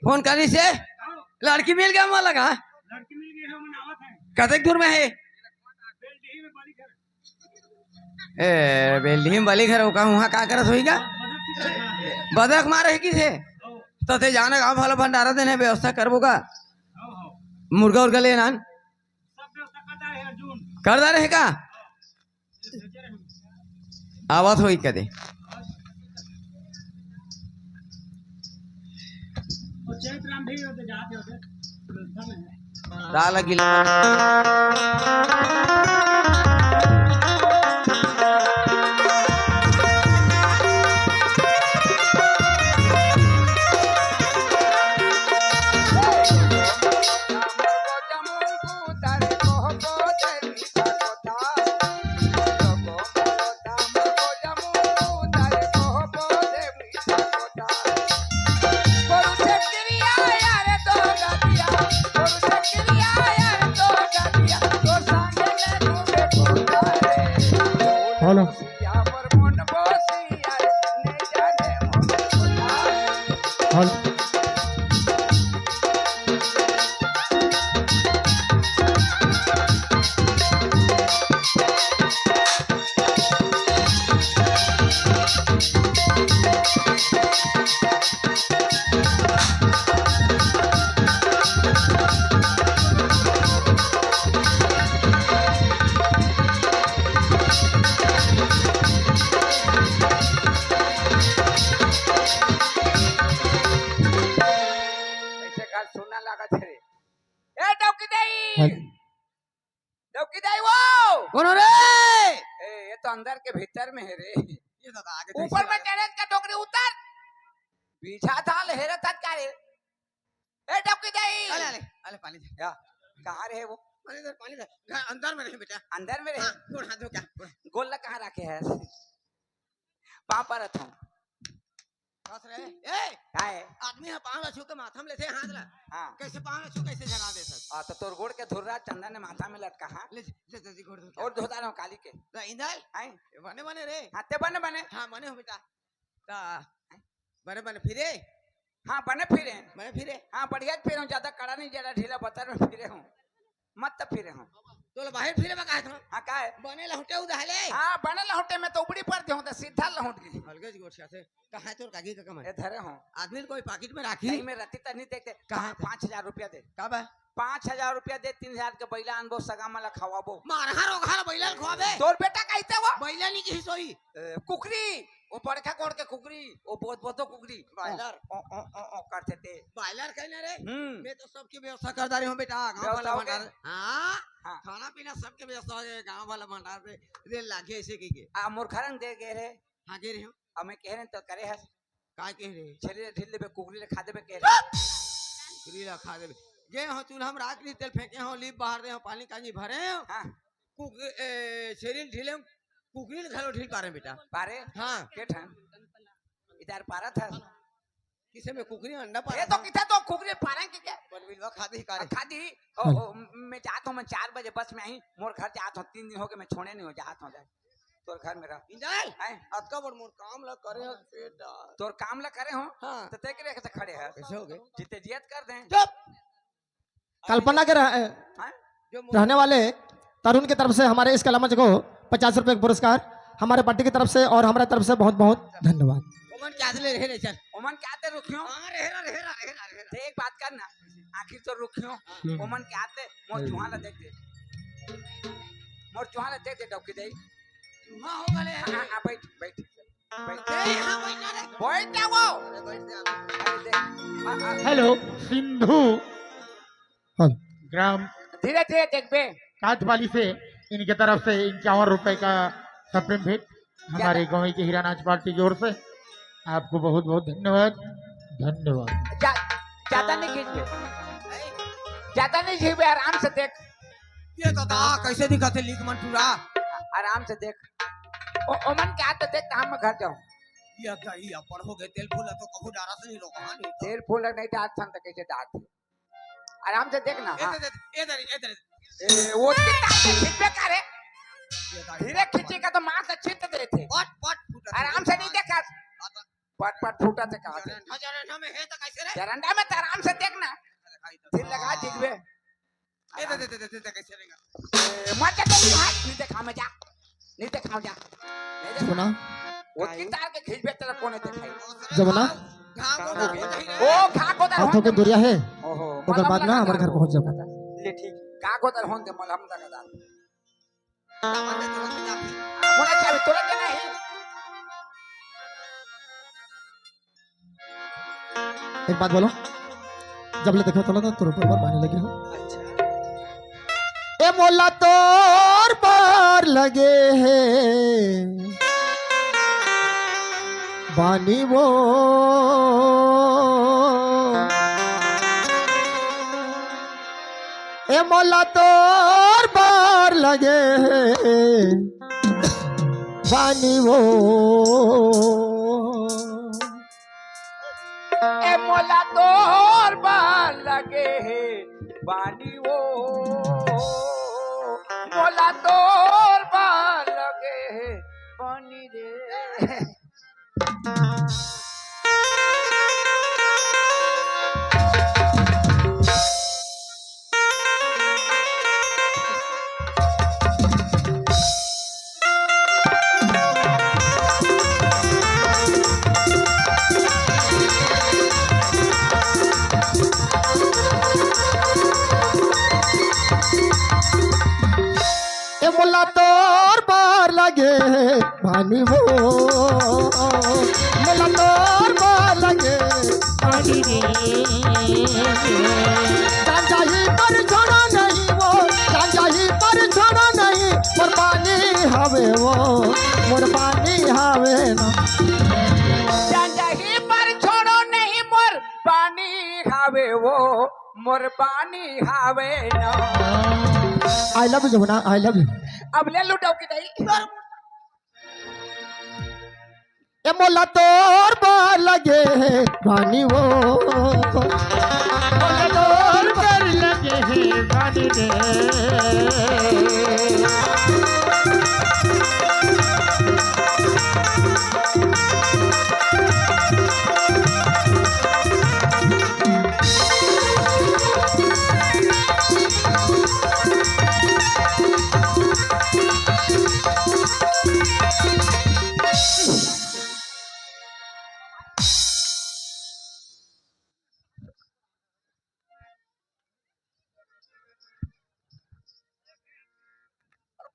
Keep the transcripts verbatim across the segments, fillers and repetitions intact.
Phone करिस हे? लड़की मिल गे मोला का? लड़की मिल गे हे, हमन आवत हे। कतेक दूर में हे? बेलडीह में बली घर। ए, बेलडीह में बली घर, ओका उहाँ का करत होही का? बदक मारे हे किसे? त ते जाना गाँव वाला भंडारा देने व्यवस्था करबो का? मुर्गा उर्गा ले नान। कर डारे हे का? आवत होही कदे। दाल गिला। हेलो। हेलो। कइसे काल सुनना लागत हे रे। ए, डौकी दाई! हाँ। डौकी दाई वो! कोन हो रे? ए, ये तो अंदर के भीतर में हे रे। ये तो आगे ऊपर में टेरेस का डोकरी उतर। बीछा था, लहरा था क्या रे? ए, डौकी दाई! अले, अले, अले, पानी दे। या, कहाँ रहे वो? पानी दे, पानी दे। घर अंदर में रहे बेटा। अंदर में रहे? हाँ, गोड़ हाथ धो क्या? गोड़। गोड़ ला कहाँ रखे है? पाँव परत हूँ। बस रे। ए! का है? आदमी ह पाँव ला छू के माथा में लेथे हाथ ला। हाँ। कइसे पाँव ला छू, कइसे जला दे सब? हाँ, तो तोर गोड़ के धुर्रा चंदन ने माथा में लटका, हाँ? ले, ले, जल्दी गोड़ धो। और धोता रहूँ काली के। ले, इंदल। हैं? बने, बने रे। हाँ, ते बने, बने। हाँ, बने हो बेटा। ता, बने, बने फिरे। हाँ, बने फिरे। बने फिरे। हाँ, बढ़िया फिरे हूँ, ज्यादा कड़ा नहीं, ज्यादा ढीला बतर में फिरे हूँ। मत त फिरे हूँ। तोला बाहिर फिरे में कहा था? हाँ, का है? बने लहुटे उधाले। हाँ, बने लहुटे में तो उपड़ी पर दे हूँ, तो सीधा लहुट गई। अलगे जी गोठिया से। कहाँ है तोर काकी काका मन? ए, धरे हूँ। आदमी कोई पाकिट में राखी? कहीं में रहती त नहीं देखते। कहाँ थे? पाँच हजार रुपया दे। का बा? पाँच हजार रुपया दे, तीन हजार के बैला आनबो, सगा मन ला खवाबो। मारहा रोगहा ला बैला ल खवाबे? तोर बेटा कहिथे वो? बैला नहीं कही सोई। ए, कुकरी, वो बड़का कोड़ के कुकरी, वो बोत बोतो कुकरी। बॉयलर। ओ, ओ, ओ, ओ, करथे ते। बॉयलर कहे ना रे? हम्म। मैं तो सबके व्यवस्था कर डारे हूँ बेटा, गाँव व्यवस्था वाला हो गए? भंडार। हाँ? हाँ। खाना पीना सबके व्यवस्था हो गए, गाँव वाला भंडार पे। रे लागे ऐसे कही के। आ, मोर घर में दे गए रे। हाँ, गे रहे हो। अब मैं कहे रहे तो करे हस। का कहे रहे? छेरी ला ढील देबे, कुकरी ला खा देबे, कहे रहे। कुकरी ला खा देबे। गे हो चूल्हा में राख ली, तेल फेंके हो, लीप बार दे हो, पानी कांजी भरे हो। हाँ। कुक-, ए, छेरी ला ढीले हो, कुकरी ला घलो ढील पारे बेटा। पारे? हाँ। के ठन? इधर पारा था। किसे में कुकरी अंडा पारा ये तो था? किथे तो कुकरी पारा के क्या? बनविलवा खा दी का रे? खा दी। ओ, ओ, मैं जात हूँ, मैं चार बजे बस में आई, मोर घर जात हूँ, तीन दिन हो गए, मैं छोड़े नहीं हो, जात हूँ, जाए। तोर घर में रह। इंदल, हैं? अतका बड़ मोर काम ला करे हस बेटा। तोर काम ला करे हो? हाँ। तो ते के लेके तो खड़े है। कैसे हो गए? जीते जियत कर दे। चुप। कल्पना के रह-, हाँ? जो मोर रहने वाले तरुण की तरफ से हमारे इस कला मंच को पचास रुपए का पुरस्कार, हमारे पार्टी की तरफ से और हमारे तरफ से बहुत बहुत धन्यवाद। ओमन क्या ले रहे रे चल। ओमन क्या ते रुकियो? हाँ, रहे रहा, रहे रहा, रहे रहा, रहे रहा। देख बात कर ना, आखिर तो रुकियो। हम्म। ओमन क्या ते मोर चुहा ला देख दे। मोर चुहा ला देख दे डौकी दे। चुहा हो गले है। हाँ, हाँ, बैठ, बैठ। बैठ। ए, यहाँ बैठ ना रे। बैठ ना वो। अरे, बैठ जा। अरे, देख। हाँ, हाँ। हेलो, सिंधु। हेलो। ग्राम धीरे, धीरे देखबे। कांचवाली से इनके तरफ से इक्यावन रुपए का सप्रेम भेंट हमारे ज्यादा गाँव के हीरा नाच पार्टी की ओर से। आपको बहुत बहुत धन्यवाद, धन्यवाद। जा-, ज्यादा नहीं खींचबे, ज्यादा नहीं खींचबे, आराम से देख। ये तो दा, कैसे दिखत हे लीक मन टूरा? आराम से देख। ओ, ओमन के आते देख, हम घर जाऊं। ये दही अपन हो गए, तेल फूल तो कहूं डारा से नहीं रोका, हाँ, नहीं तो। तेल फूल नहीं डालथन तो कैसे डालथे? आराम से देख ना, ए हाँ। दे, दे, ए दे, ए दे। ए, वो कितना से खींचबे का रे? ये दही धीरे खींचेगा तो मार से छित देथे। पट, पट फूटत हे। आराम से नहीं देखा। हाँ, तो पट पट फूटा थे कहा थे। जरंडा, जरंडा में हे त कैसे रे? जरंडा में त आराम से देख ना। दिखाई तो। दिल लगा दिखबे। ए, दे, दे, दे, दे, दे, कैसे रहेगा? ए, मत जा तेरी हाथ, नहीं देखा मैं जा। नहीं देखा मैं जा। नहीं देखा। सुना? वो की तार के खींचबे तेरा कोने देखाई। जमुना? घाव को तो नहीं रे। ओ, घा को तो हाथों के दुरिया है। ओहो, ओकर बाद ना हमारे घर पहुंच जाओ। ले ठीक। का को तर होन दे मलहम तक दादा। मोला चाबी तोला के नहीं। एक बात बोलो, जब ले देखो तोला तो तोर ऊपर पानी लगे हो। अच्छा। ए मोला तोर पर लगे है पानी वो। ए मोला तोर पर लगे है पानी वो। ए मोला तोर पर लगे हे पानी वो, मोला तोर पर लगे हे पानी रे। ए मोला तोर बर लगे पानी वो, मोला तोर बर लगे पानी रे। जान जाही पर छोड़ो नहीं वो, जान जाही पर छोड़ो नहीं, मोर पानी हवे वो, मोर पानी हवे ना। जान जाही पर छोड़ो नहीं, मोर पानी हवे वो, मोर पानी हवे ना। I love you Jamuna, I love you। अब ले लूटो की नहीं। ए मोला तोर बर लगे पानी वो, मोला तोर बर लगे हे पानी रे।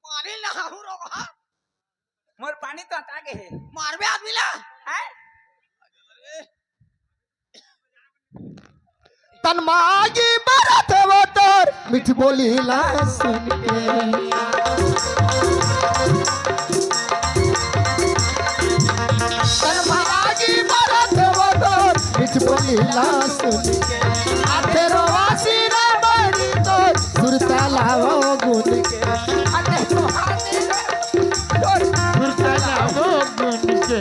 पानी ला हूँ रोगहा। मोर पानी तो अटा गे हे। मारबे आदमी ला। हैं? तन मागी बरत वो तोर मीठ बोली ला सुन के। तन मागी बरत वो तोर मीठ बोली ला सुन के। आथे रोवा सिरा बरी तोर सुरता लावो गुन के। आथे रोवा सिरा बरी तोर सुरता लावो गुन के।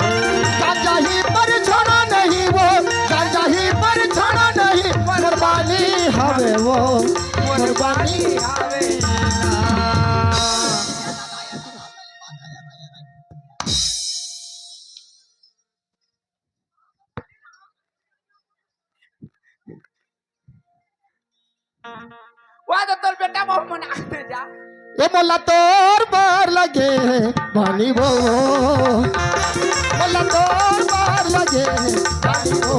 जान जाही पर छोड़ो नहीं वो, जान जाही पर छोड़ो नहीं, मोर पानी हवे वो, मोर पानी हवे ना। वा तो तोर बेटा बहु मन आते जा। ए मोला तोर बर लगे पानी वो, मोला तोर बर लगे पानी वो।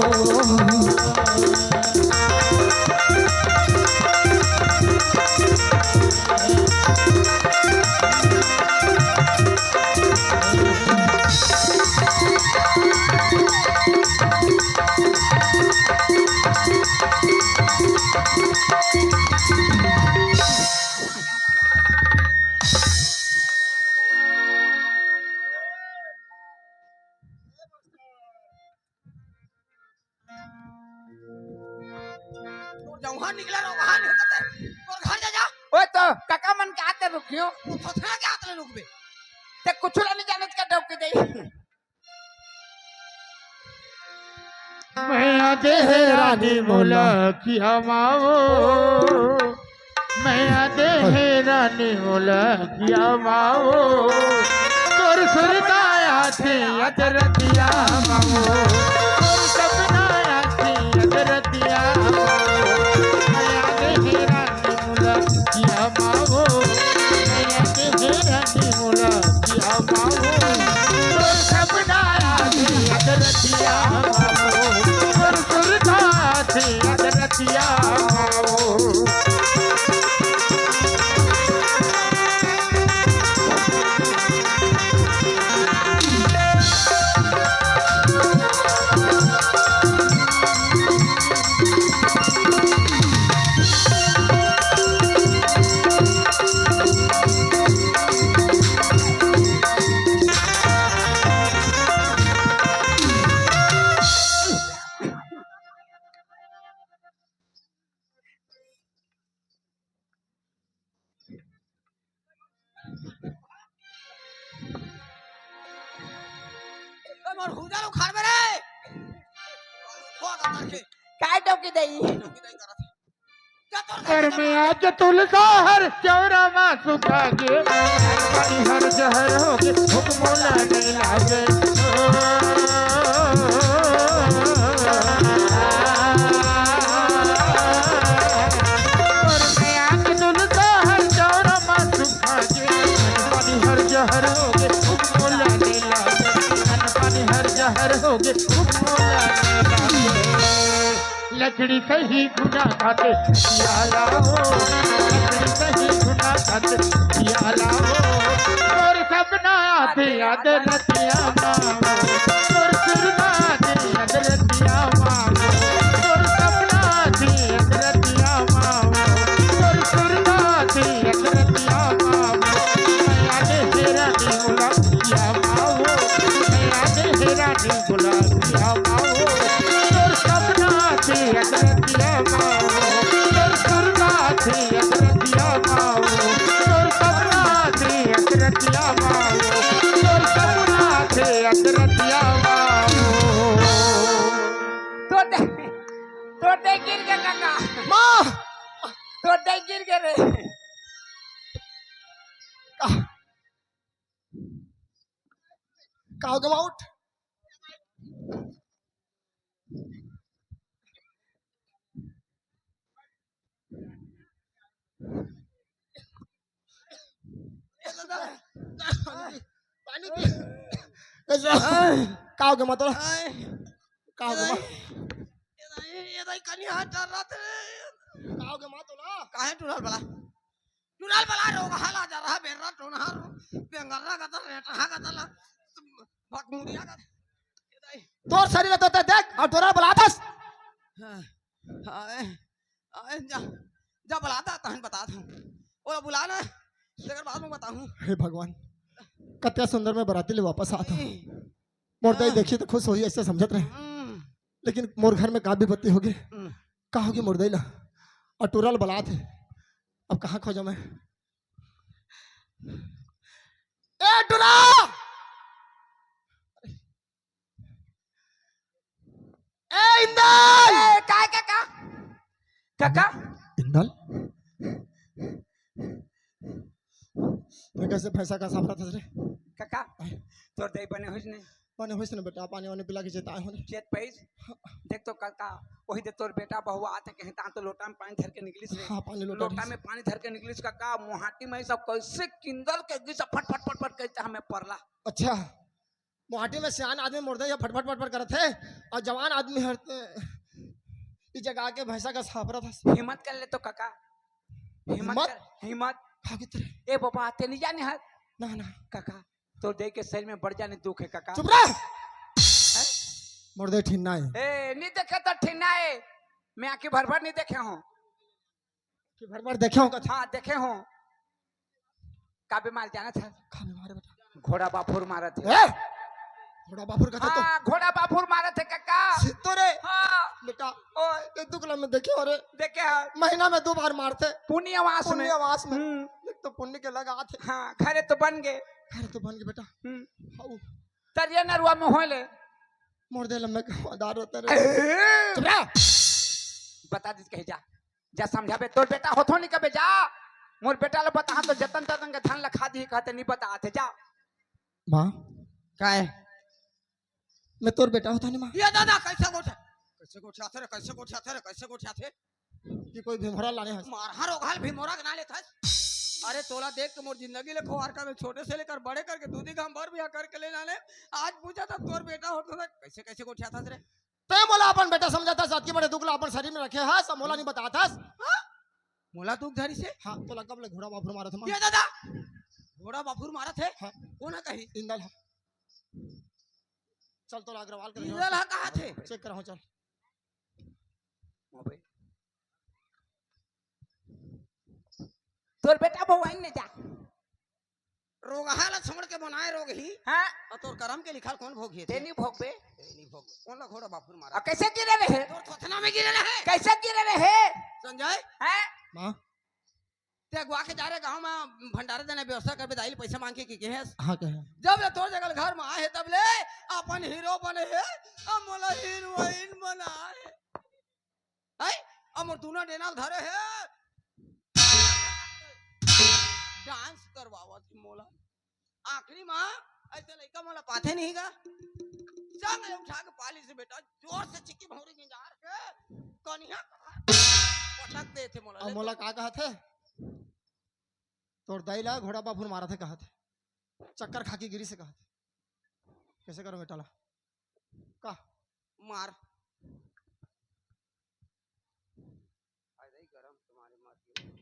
तोर जौहां निकला रहो, वहां नहीं होता ते। तोर घर जा, जा। ओए तो, काका मन के आते रुकियो। तू थोथना के आते रुकबे। ते कुछ ला नहीं जाने का डौकी दे। मैं आते हैं रानी मोला खियावाओ, मैं आते हैं रानी मोला खियावाओ, तोर सुरता याद आथे अदरतिया मावो, तोर सपना आथे अदरतिया मावो, याद हे रानी मोला किया मावो, याद हे रानी मोला किया मावो, तोर सपना आथे अदरतिया मावो, तोर सुरता आथे अदरतिया मावो। ए, मोर हुजा ल उखाड़बे रे। हो, कमर के। काय टोकी दई? टोकी दई करत। जा तोर घर में आज तुलसा हर चौरा मा सुखा गे, पानी हर जहर हो गे, हुक्म ला नहीं लागे। घर में आज तुलसा हर चौरा मा सुखा गे, पानी हर जहर हो गे, हुक्म ला नहीं लागे। पानी हर जहर हो गे, हुक्म ला नहीं लागे। लकड़ी सही घुना खाथे सियाला हो, लकड़ी सही घुना खाथे सियाला हो। तोर सपना आथे अदरतिया मावो, तोर सुरता आथे अदरतिया मावो, तोर सपना आथे अदरतिया मावो, तोर सुरता आथे अदरतिया मावो। याद हे रानी मोला किया मावो, याद हे रानी मोला किया मावो, तोर सपना आथे अदरतिया मावो, तोर सुरता आथे अदरतिया मावो, तोर सपना आथे अदरतिया मावो, तोर सपना आथे अदरतिया मावो। तोर दे, तोर दे गिर गे काका। माँ! तोर दे गिर गे रे। का, का हो गे माँ, उठ। पानी पी। कैसे? का हो गे माँ तोला? का हो गे माँ? ए दाई, कनी हाथ डर रहा थे। का हो गे माँ तोला? काहे टुरल बला? टुरल बला रोगहा ला जा रहा, बेर्रा टोनहा, बेंगर्रा गदर, रेटहा गदर ला, भकमुड़िया गदर। ए दाई। तोर शरीर तो ते देख, अउ टुरल बलाथस। हाँ, हाँ, ए, ए, जा, जा बला दा, तहन बता दूँ। ओला बुला ना, तेकर बाद में बताहूँ। हे भगवान, कत्ते सुंदर मैं बराती ले वापस आत हँव। ए, मोर दाई हाँ। देखी तो खुश होही, ऐसे समझत रहे। हम्म। लेकिन मोर घर में का विपत्ति हो गे? हम्म। का हो गे मोर दाई ला? अउ टुरा ल बलात हे, अब कहाँ खोजा मैं? ए टुरा! ए इंदल! ए, का, का, का? काका? इंदल? मैं कैसे भैंसा का साफ रहा था रे? काका, आय। तोर दाई बने होइस नहीं? बने होइस न बेटा, पानी वानी पिला के जेता होने। जेत पइस? देख तो काका, वही दे तोर बेटा बहु आते कहीं ता तो लोटा में पानी धर के निकलिस रे। हाँ, पानी लोटा लोटा में। में पानी धर के निकलिस काका, मुहाटी में सब कैसे किंदल के गिस फट फट फट फट करते हमें परला। अच्छा। मोहाटी में सियान आदमी मोर दाई ह फटफट फटफट करत हे अउ जवान आदमी हर त-, ई जगह आके भैंसा का साफ रहा था। हिम्मत कर ले तो काका, हिम्मत हिम्मत? कर, हिम्मत। का कित रे? ए बाबा, ते नहीं जाने हर? ना, ना। काका, तोर दाई के शरीर में बड़ जाने दुख हे काका। चुप रह। हैं? मोर दाई ठिन्ना हे। ए, नहीं देखे तो ठिन्ना हे। मैं आँखी भर भर नहीं देखे हँव। कि भर भर देखे हँव कथा। हाँ, देखे हँव। का बीमार जानत हस? का बीमार हे बेटा? घोड़ा बाफुर मारत हे। ए? घोड़ा बाफुर कथा तो। हाँ, घोड़ा बाफुर मारत हे काका। सित्तो रे। हाँ। बेटा, ओए। ये दुख ला मैं देखे हँव रे। देखे हस? महीना में दो बार मारथे। पुनियावास में। पुनियावास में। हम्म। देख तो पुण्य के लगा आथे। हाँ, घरे तो बन गे। घरे तो बन गे बेटा। हम्म। हाउ। तरिया नरुआ में होय ले। मोर दाई ल मैं कहवादार रहता रे। ए! चुप रह। बता दीस कहे जा। जा समझाबे, तोर बेटा होथो नहीं कबे, जा। मोर बेटा ल बता तो जतन ततन के धन ल खा दी कहते नहीं बता आथे, जा। माँ। काय? मैं तोर बेटा होता नहीं माँ। ये दादा, कैसे गोठिया, कैसे गोठियाथे रे, कैसे गोठियाथे रे, कैसे गोठियाथे? कि कोई भिमोरा लाने हस। मारहा रोगहा ल भिमोरा के ना लेथस। अरे तोला देख के मोर जिंदगी ले खोवार कर, मैं छोटे से लेकर बड़े करके दूधी घाम भर बिहा करके ले जाने। आज पूछा था तोर बेटा होता था, कैसे कैसे गोठियाथस रे? ते मोला अपन बेटा समझाथस, अतकी बड़े दुख ला अपन शरीर में रखे हस, मोला नहीं बताथस। हाँ? मोला दुख धरिस हे? हाँ, तोला कब ले घोड़ा बाफुर मारत हे माँ? ये दादा, घोड़ा बाफुर मारत हे? हाँ। कोन ह कही? इंदल ह। चल तोला अग्रवाल कर इंदल ह कहाथे? चेक कराहूँ, चल। तोर बेटा भगवान ने जा। रोगहा ला छोड़ के बनाए रोगही। हाँ। अउ तोर करम के लिखल कोन भोगही? ते नहीं भोगबे। ते नहीं भोगबे। कोन ला घोड़ा बाफुर मारा? अउ कैसे गिरे रहे? तोर थोथना में गिरे रहे। कैसे गिरे रहे? संजय? हैं? माँ। ते अगुवा के जा रहे गाँव में भंडारा देने व्यवस्था करबे, दाई ले पैसा मांग के, के, के है? हाँ, कहे। जब ले तोर जगह घर में आए हे, तब ले अपन हीरो बने हे, अब मोला हीरोइन बनाए। हैं? अब मोर दूनो डेना ल धरे हे। डांस करवावत हे मोला। आखिरी माँ, ऐसे लइका मोला पाथे नहीं गा। चल, मैं उठा के पाली से बेटा, जोर से चिक्की भौंरी गिंजार के, कनिया पटक देथे मोला। अब ले मोला तो। का कहत हे? तोर दाई ला घोड़ा बाफुर मारत हे कहत हे। चक्कर खा के गिरी से कहत हे। कैसे करो बेटा ला? का? मार। आ जाई गरम तुम्हारे मार के।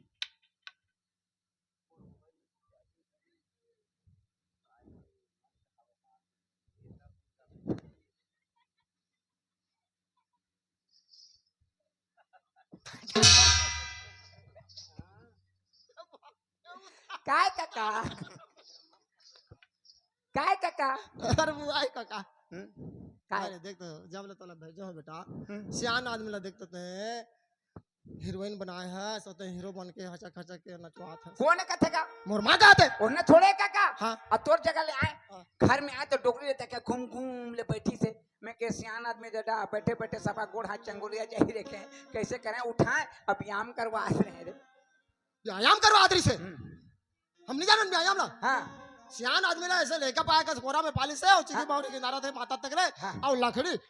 काय काका? काय काका? अरे वो आए काका। हम्म? काय? अरे देख तो, जब ले तोला भेजो हो बेटा, हम्म। सियान आदमी ला देख तो ते हीरोइन बनाए हे, सो ते हीरो बन के हचक हचक के नचवात हे। कोन कथे का? मोर माँ कहत हे। ओहने थोड़े काका। हाँ। अब तोर जगह ले आए, हाँ। घर में आए तो डोकरी ले देखे घूम घूम ले बैठी से। मैं के सियान आदमी दादा, बैठे बैठे सबका गोड़ हाथ चंगुलिया जाही रखे, कैसे करें, उठाए, अब व्यायाम करवा रहे रे। व्यायाम करवा आदरी से। हम्म। हम नहीं जानन व्यायाम ला। हाँ। सियान आदमी ला ऐसे लेके पाए कस कोरा में पाली से, और चिकी हाँ। बावड़ी किनारा थे माता तक रे, हाँ। और लकड़ी। पटक,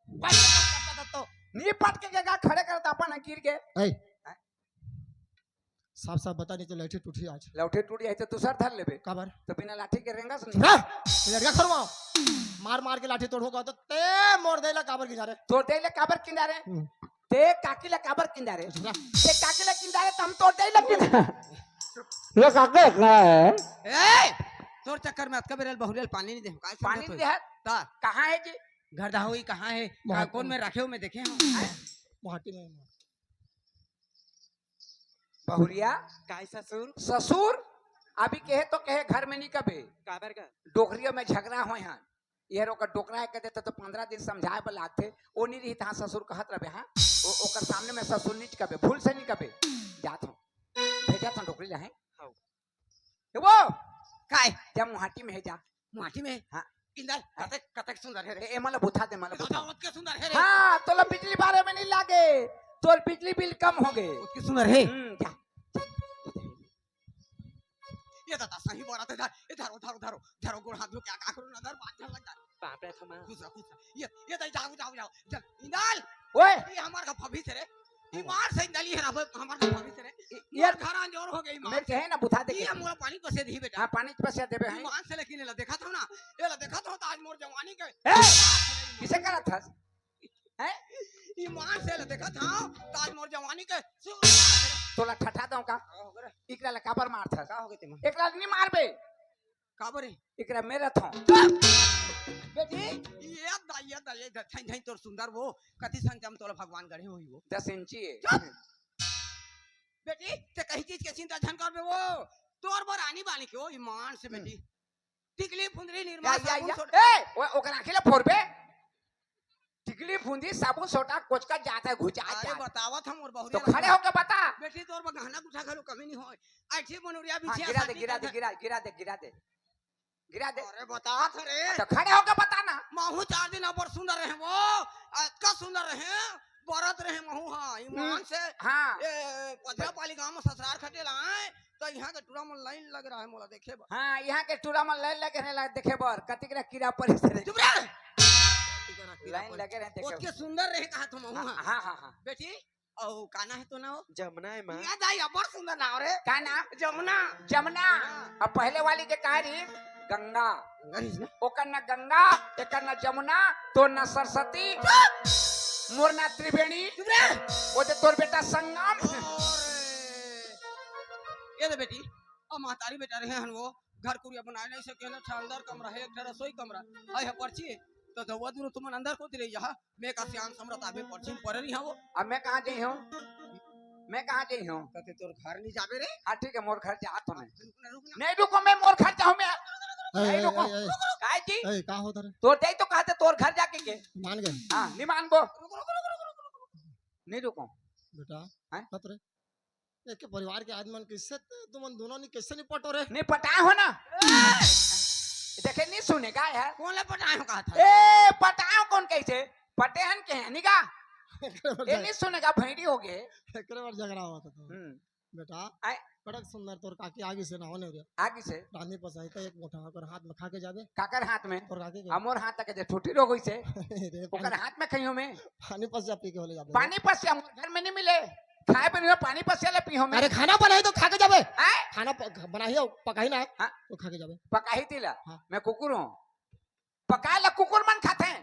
पटक, पटक तो। नहीं पटके के गा खड़े कर तापा ना गिर के। ऐ। हाँ। साफ साफ बता, नहीं तो लैठी टूटी आज। लैठी टूटी है तो दूसर धर लेबे। काबर? तो बिना लाठी के रेंगा सुन। चुप रह। लड़का खरवा। मार मार के लाठी तोड़ो का तो ते मोर देला काबर किनारे। तोर देला काबर किनारे। हम्म। ते काकी ला काबर किंदारे? अच्छा। ते काकी ला किंदारे त हम तोर दई ला किंदारे। ये काका इतना है। ए, तोर चक्कर में अतका बेरल बहुरियल पानी नहीं दे। काय पानी समझत नहीं होय? दे? ता। कहाँ है जी? घर दाहुई कहाँ है? का, बहुत कौन में रखे हो, मैं देखे हूँ। माटी में। बहुरिया? काय ससुर? ससुर? अभी कहे तो कहे घर में नहीं कबे। काबर का? डोकरियों में झगड़ा होय हन। ये रोका डोकरा है कहते तो, तो पंद्रह दिन समझाए बर लागथे। ओ नहीं रही तहाँ ससुर कहत रहे, हाँ? ओ, ओकर सामने में ससुर नहीं कबे, भूल से नहीं कबे। जात हूँ। भेजा था डोकरी ला, हैं? हाँ। ए वो! काय? जा मुहाटी में है जा। मुहाटी में? हाँ। किंदर, हाँ। कतेक, कतेक सुंदर है रे। ए, ए, मला बुथा दे, मला बुथा। दादा, ओतके सुंदर है रे। हाँ, तोला बिजली बारे में नहीं लागे। तोर बिजली बिल कम हो गए। ओतके सुंदर है। हम्म, जा। ये दादा सही बोला था, इधर, इधर, उधर, उधर, उधर, गोड़ हाथ धो के का करो ना, इधर बात चल लग जा। बाप रे, थमा। खुश रहो, खुश रहो। ये, ये दाई, जाओ, जाओ, जाओ, चल, इंदल। ओए। ये हमार का भविष्य रे। ईमान से इंदल, ये हमार, हमार का भविष्य रे। ये मोर घर अंजोर हो गई, ईमान मैं से। कहे ना, बुथा दे ये के। मोला पानी पसे दी बेटा। हाँ, पानी पसे देबे हैं। ईमान से लेकिन ये ला देखा था ना, ये ला देखा था तो आज मोर जवानी के। ए, किसे करा था? हैं? ईमान से ले देखत हंव, त आज मोर जवानी के सु- तोला ठठा दंव का? का हो गे रे? इकरा ले काबर मारथस? का हो गे तेमा? एकरा ले नी मारबे। काबर रे? इकरा मेरत हंव। चुप! बेटी, ये दा, ये दा, ये दा, थैं, थैं तोर सुंदर वो, कति संचम तोला भगवान गढ़े होही वो। दस इंची है। चुप! बेटी, ते कहीं चीज के चिंता झन करबे वो। तोर बर आनी बानी के वो ईमान से हम्म। बेटी। टिकली फुंदरी निरमा या, या, साबुन या। सोडा। ए, ओ-, ओकर आँखी ला फोड़बे। टिकली फुंदी साबुन सोटा कोचका जात है घुचा अरे जात। बतावत हम और बहुरिया तो खड़े होके बता। बेटी तोर बर गहना गुठा घलो कमी नहीं होय। ऐठी मनुरिया हाँ, बिछिया गिरा दे, साटी गिरा दे, कर गिरा, गिरा दे, गिरा दे। गिरा दे। अरे बतात रे। तो खड़े होके बता ना। महू चार दिन अबर सुंदर रहे वो। अतका सुंदर रहे। बरत रहे महू हाँ। ईमान हम्म, से। हाँ। ए, पथरा पाली गांव में ससुरार खटे लाए। तो यहाँ के टूरा मन लाइन लग रहा है मोला देखे बर। हाँ, यहाँ के टूरा मन लाइन लगे रहे ला देखे बर। कतिक रा कीड़ा पड़े से रे। चुप रह। line लगे रहे, देखे। ओतके सुंदर रहे कहा तुम, हाँ, हाँ। हाँ, हाँ, हाँ। बेटी, अउ का नाम हे तो ना हो? जमुना हे माँ। या दाई, अब्बड़ सुंदर नाम रे। का नाम? जमुना। जमुना। हाँ। अब पहले वाली के का रही? गंगा। गंगा रही ना? ओकर ना गंगा, एकर ना जमुना, तोर ना सरस्वती, चुप! मोर ना त्रिवेणी, चुप रे! ओ दे तोर बेटा संगम। अरे। ये दे बेटी, अब महतारी बेटा रहे हन वो, घर कुरिया बनाए नहीं सके ना, एक ठा अंदर कमरा हे, एक ठा रसोई कमरा, अउ ये परछी हे, तो दउवा दूनो तुमन अंदर कोती रही जहा, मैं का सियान समरत आदमी परछी में परे नहीं हवो। अब मैं कहाँ जाई हूँ? मैं कहाँ जाई हूँ? कते तोर घर नहीं जाबे रे? हाँ, ठीक हे, मोर घर जात हूँ मैं। रुक ना, रुक ना। नहीं रुको, मैं मोर घर जाहूँ मैं। ए, नहीं ए, रुको। ए, ए। काय जी? ए, का होत रे? तोर जाई तो कहते तोर घर जाके के। मान गए। हाँ, नहीं मानबो। रुक, रुक, रुक, रुक, रुक, रुक। नहीं रुको। बेटा, हैं? कत रे? एक के परिवार के आदमी मन कइसे ते-, तुमन दूनो नी कइसे नी पटो रे? नहीं पटाए हो ना। ए! देखे नहीं सुनेगा यार। कोन ला पटाए हो कहा था? ए, पटाए हो कोन कइसे? पटे हन के हन, नहीं का? एकरे बर ए, झग-, नहीं सुनेगा, भैंडी हो गए। एकरे बर झगड़ा होवत हे तो। हम्म। बेटा, आय। बड़ा सुंदर तोर काकी आगी से ना होने रे। आगी से? रांधी पसाई तो एक मुठा ओकर हाथ में खा के जाबे। काकर हाथ में? तोर काकी के। अ मोर हाथ तक जे ठूठी रो गई से। रे, ओकर पानी, हाथ में खइयो मैं। पानी पसिया पी के होले जाबे। पानी पसिया मोर घर में नहीं मिले। खाए बर नहीं हो, पानी पसिया ले पीहूँ मैं। अरे खाना बनाही तो खा के जाबे। आय? खाना प-, बनाही अउ पकाही ना हे, हाँ। तो खा के जाबे। पकाही तेला। हाँ। मैं कुकुर हूँ। पकाए ला कुकुर मन खाथे।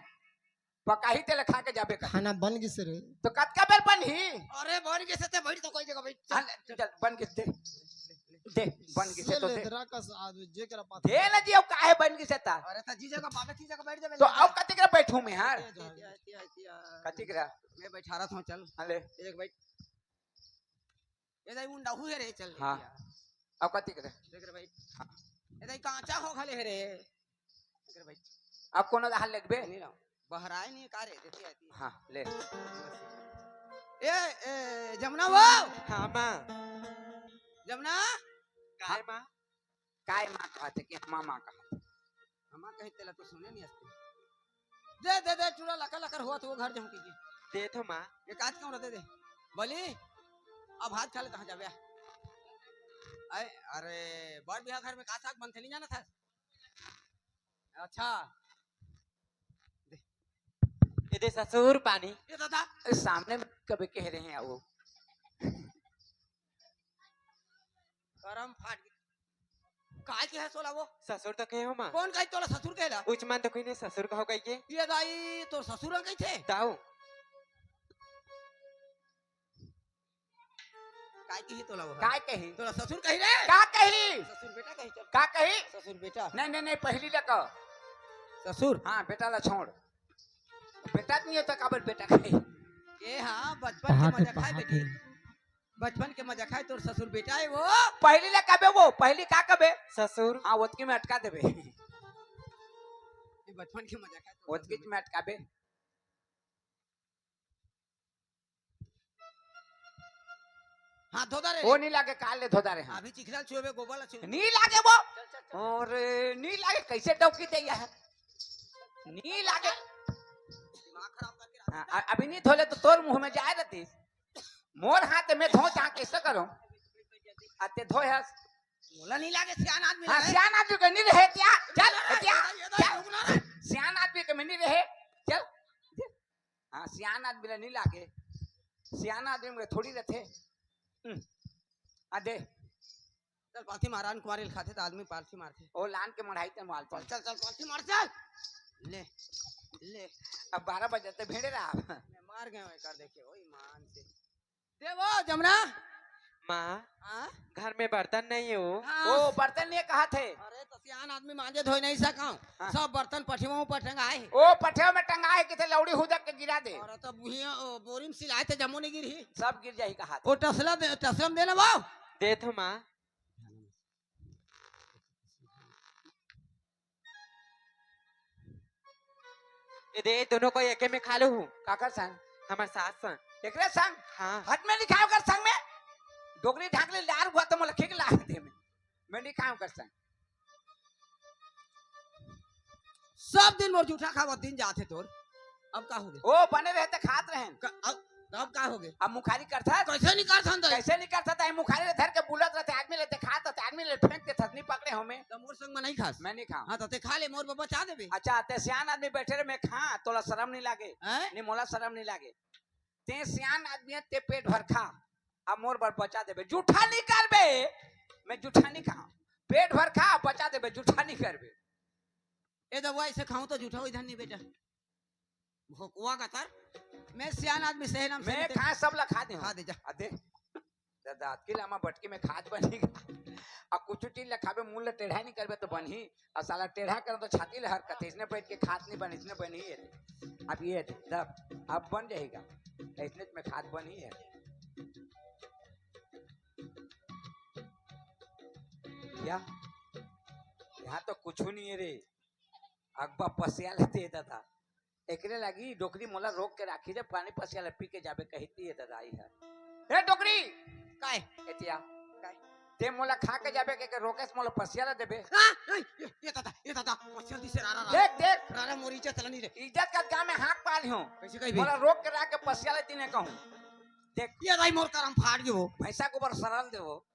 पकाही तेला खा के जाबे कर। खाना बन गिसे रे। तो कतका बेर बनही? अरे बन गिसे ते बैठ तो कोई जगह बैठ। हाँ, ले, चल, बन गिसे दे। दे, बन गिसे तो दे। लेदरा का साथ जे करा पाता। दे ना जी, अब काहे बन गिसे ता? अरे तो जी जगह पावे, जी जगह बैठ जाबे। तो अब कति करा बैठूं मैं यार? ए, ए, ए, ए, ए, कति करा? मैं बैठा रहा था, चल। हाँ, ले। एक बैठ। ए दाई मुंडा हुए रे, चल। हाँ। अब कति करा? देख रे भाई। हाँ। ए दाई कांचा हो घले हे रे। देख रे भाई। अब कोनो दाहल लगबे? नहीं रहो। बहराए नहीं का रे, देखिए आती। हाँ, ले। ए, ए, जमुना वो। हाँ, माँ। जमुना। काय, माँ? काय माँ कहत हे कि हमा माँ कहत हे? हमा कहे तेला तो सुने नहीं आते। दे, दे, दे, चूड़ा लकर लकर होवत हे वो घर जाऊं की। दे तो माँ। एक आध कमरा दे दे। बोली, अब भात खा ले, कहाँ जाबे? अरे, अरे, बड़ बिहा घर में का साग बनथे, नहीं जानत हस? अच्छा। ए दे ससुर पानी। ए दादा। ए, सामने में कभी कह रहे हैं वो। करम फाट गे। काय कहे सोला वो? ससुर तो कहे हो माँ। कोन कही तोला ससुर कहेला? उच मन तो कही नहीं ससुर कहो कही के। ए दाई, तोर ससुर कहिथे? ताऊ। काय कही तोला वो? काय कही? तोला ससुर कही रे? का कही? ससुर बेटा कही चल। का कही? ससुर बेटा। नहीं, नहीं, नहीं, पहली ला कह। ससुर? हाँ, बेटा ला छोड़। बेटा नहीं होता, काबर बेटा कही? ए हाँ, बचपन के मजा खाए बेटी। बचपन के मजा खाए, तोर ससुर बेटा हे वो। पहली ला कबे वो, पहली का कबे? ससुर। हाँ, ओतकी में अटका देबे। ये बचपन के मजा खाए, तोर ओतकी ससुर में अटकाबे। हाँ, धोदा रे। वो नहीं लागे, काल ले धोदा रे, हाँ। अभी चिखला छुएबे, गोबर ला छुएबे। नहीं लागे वो। चल, चल, चल। अरे, नहीं लागे, कैसे डौकी दे यह? नहीं लागे। दिमाग खराब करके रख। हाँ, अ-, अभी नहीं धोले तो तोर मुंह में जाए रहती। मोर हाथ में धो, जहाँ कैसे करो? आते धोए हस। मोला नहीं लागे, सियान आदमी हाँ, लागे। सियान आदमी के नहीं रहे, क्या? चल, ये क्या? ये ये चल। रुक ना रे। सियान आदमी के में नहीं रहे, चल। हाँ, सियान आदमी ला नहीं लागे, सियान आदमी में थोड़ी रहते। हम्म। आ दे। चल, पालथी मार, आन कुमारी लिखाथे, तो आदमी पालथी मारथे। ओ लान के मढ़ाई ते माल चल, चल, चल, पालथी मार, चल। ले, ले। अब बारह बजे ते भेड़े रहा। मैं मार गए हूँ, एक बार देखे, ओ ईमान से। दे वो, जमुना। माँ, हाँ? घर में बर्तन नहीं हो। हाँ। ओ, बर्तन नहीं कहा थे। अरे, तो सियान आदमी मांजे धोए नहीं सका। हाँ। सब बर्तन पठिवा ऊपर टंगाए हे। ओ, पठिवा में टंगाए हे, किथे लौड़ी हुदक के गिरा दे। अरे, तो बुढ़िया, ओ, बोरी में सिलाए थे, जम्मो नहीं गिरही। सब गिर जाही कहा थे। ओ, टसला दे, टसला में देना बाऊ। दे थो माँ। ए दे, दोनों को एके में खा लो हूँ। काकर संग? हमार सास संग। एकरे संग? हाँ। हट में नहीं खाओ कर संग में। डोकरी ढाक ले लार हुआ तो मोला खिक लार दे में। मैं नहीं खाओ कर संग। सब दिन मोर जूठा खावत दिन जात हे तोर। अब का हो गया? ओ, बने रहे ते खात रहेन। का, अब तब का होगे? अब मुखारी करथस? कैसे नहीं करथन त? कैसे नहीं करथस? त मुखारी ल धर के बुलत रहिथे, आदमी ल देखात रहिथे, आदमी ल फेंक देथस, नहीं पकड़े हों मैं। त मोर संग में नहीं खास? मैं नहीं खाऊं। हाँ, त ते खा ले, मोर बर बचा देबे। अच्छा, ते सियान आदमी बइठे रहे, मैं खां, तोला शरम नहीं लागे? हैं? नहीं, मोला शरम नहीं लागे। ते सियान आदमी हे, ते पेट भर खा, अब मोर बर बचा देबे, जूठा नहीं करबे। मैं जूठा नहीं खाऊं, पेट भर खा, बचा देबे, जूठा नहीं करबे। ए दबुआ, अइसे खाऊं त जूठा होही धन नहीं बेटा। भोकवा कतर, मैं सियान आदमी, सही नाम से मैं नहीं ते- खां, सब ला खा दे हूं। खा दे जा। आ दे। दादा, अतकी लामा बटकी में खात बनही गा। अब कुछ चीज ला खाबे, मुंह ला टेढ़ा नहीं करबे त बनही। अब साला टेढ़ा करंव त छाती ला हरकत हे, इसने बइठ के खात नहीं बन, इसने बनही हे। अब ये दे, तब, अब बन जाही गा। इसने में खात बनही हे। क्या? यहाँ तो कुछ नहीं है रे। अगबा पसिया लेते दादा। एकरे लागी डोकरी मोला रोक के राखी रे, पानी पसिया ल पी के जाबे कहिती हे दादा, आई हे। ए डोकरी! काय? एतिया। काय? ते मोला खा के जाबे के, के रोकेस, मोला पसिया ल देबे। हाँ? ए, ए, ए दादा, ए दादा, पसिया दिसे रा, रा, रा। देख, देख। रा, रा, मोर इज्जत चलनी रे। इज्जत का गांव में हाथ पाल हो। कैसे कही बे? मोला रोक के राख के पसिया ल दिने कहूं। देख। ये दाई मोर करम फाड़ गयो। भैंसा के ऊपर सरल देवो।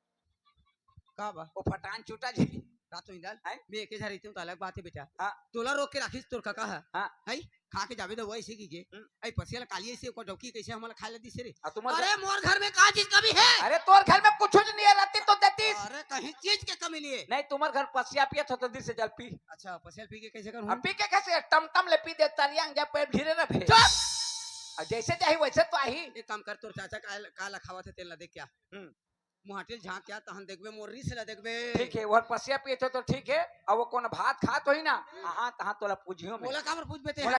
का बा? वो फटान छूटा जी। रात में डाल। हैं? मैं एके झा रहितेंव त अलग बात हे बेटा। हाँ। तोला रोक के राखिस तोर कका ह। हाँ। हैं? खा के जाबे दबुआ अइसे कहिके। हम्म। अई पसिया ल काली अइसे ओकर डौकी कइसे हमला खाय ल दिसे रे? आ, तुम्हार अरे घर मोर घर में का चीज कमी हे? अरे तोर घर में कुछ नहीं हे, रहती तो देतीस। अरे कहीं चीज के कमी नहीं हे। नहीं, तुम्हार घर पसिया पियत हो त दिसे जल पी। अच्छा, पसिया ल पी के कइसे करहूं? अब पी के कइसे? टमटम ले पी दे, तरिया में जा पेट घिरे रहे। चुप! अब जैसे चाही वैसे तो आही। एक काम कर, तोर चाचा का, का लखावत हे तेला देख क्या? हम्म। मुहाटी ल झांक के आ, तहन देखबे, मोर रीस ल देखबे। ठीक हे, वो पसिया पियत हो तो ठीक हे, अब वो कोनो भात खात होही ना, हम्म। हाँ, तहाँ तोला पूछियो मैं। मोला काबर पूछबे ते? मोला